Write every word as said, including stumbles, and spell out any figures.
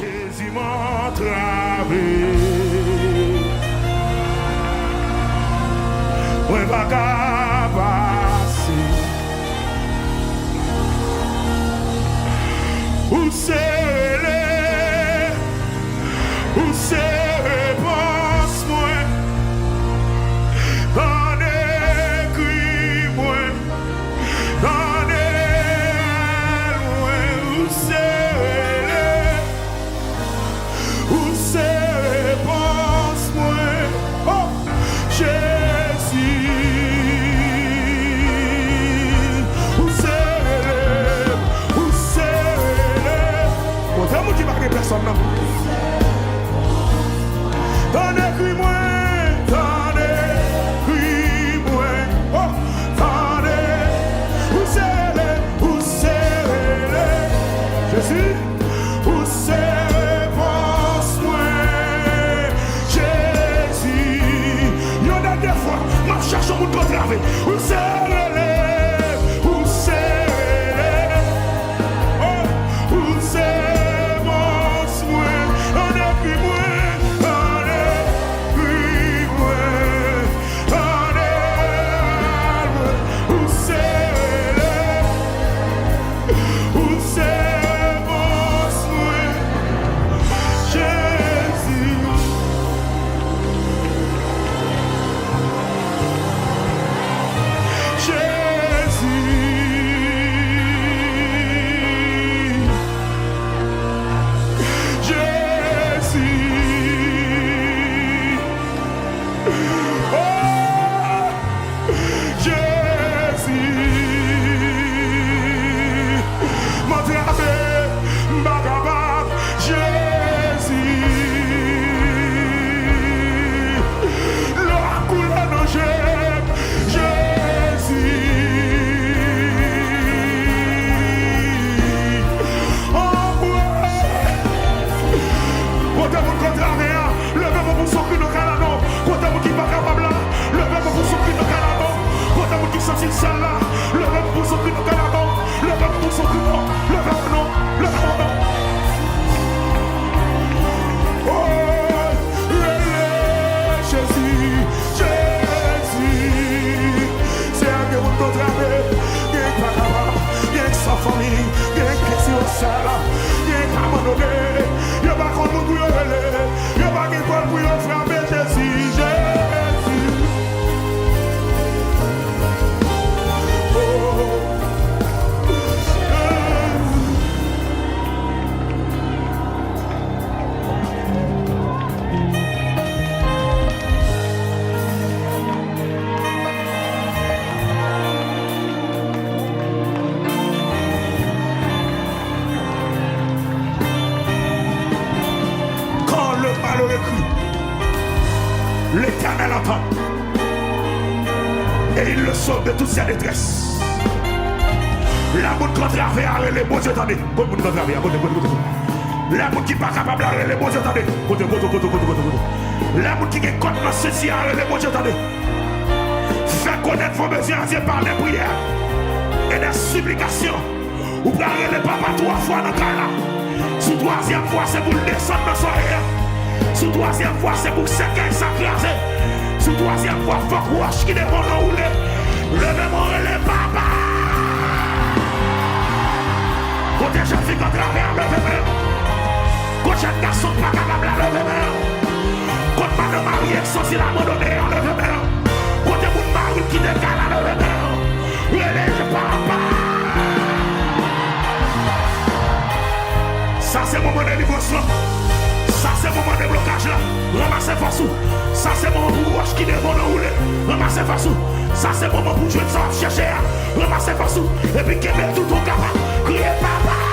Jezi m antrave, mwen pa ka pase. Ou se rele, ou se repons mwen. Tande kri mwen, tande rèl mwen, ou se rele. Ou se repons mwen, oh, Jezi. Ou se rele, ou se rele. Bon, se moun ki pa gen pèsòn nan. Tande kri mwen, tande kri mwen, oh, tande. Ou se rele, ou se rele. Jezi. Ou se repons mwen, Jezi. Yon dènye fwa, m ap chèche yon moun kontrave. Ou se rele, ou se rele. Oh, ou se repons mwen. Tande kri mwen, tande kri mwen. Tande rèl mwen, ou se rele, ou se repons mwen, Jezi. Jezi. Jezi. Oh! Jezi, m antrave, m pa kapab, Jezi. Dlo a koule nan je m, Jezi. Anmwe. Kote moun k antrave a, leve men w pou w sot nan kay la non. Kote moun ki pa kapab la, leve men w pou w sot nan kay la non. Kote moun ki santi l sèl la, leve men w pou w sot nan kay la non. Leve men w pou w sot non. Leve men w non. Leve men w non. Oh, rele Jezi, Jezi. Se a gen moun k antrave, gen k pa kapab, gen k san fanmi, gen k pye sou yon sèl, gen k abandone. Yo pa konn moun pou yo rele, yo pa gen kòd pou yo frape Jezi, Jezi. Oh. Quand le malheur crie, l'Éternel entend et il le sauve de toutes ses détresses. Lè moun k antrave a rele, Bondye tande. Kote moun k antrave a, kote, kote, kote, kote. Lè moun ki pa kapab la rele, Bondye tande. Kote, kote, kote, kote, kote, kote. Lè moun ki gen kòd nan sezi a rele, Bondye tande. Fais connaître vos besoins à Dieu par des prières et des supplications. Ou pral rele Papa twa fwa nan kay la. Sou twazyèm fwa, se pou l desann nan soyè a. Sou twazyèm fwa, se pou sèkèy sa kraze. Sou twazyèm fwa, fòk wòch ki devan w nan woule. Leve men w, rele Papa. Kote jèn fi k antrave a, leve men w. Kote jèn gason k pa kapab la, leve men w. Kot madanm marye k santi l abandone an, leve men w. Kote moun mari l kite kay la, leve men w. Rele Papa. Sa se moman delivrans lan. Sa se moman deblokaj la. Ranmase fòs ou. Sa se moman pou wòch ki devan w nan woule. Ranmase fòs ou. Sa se moman pou jwenn sa w ap chèche a. Ranmase fòs ou. Epi kenbe tout ou kapab. Kriye Papa.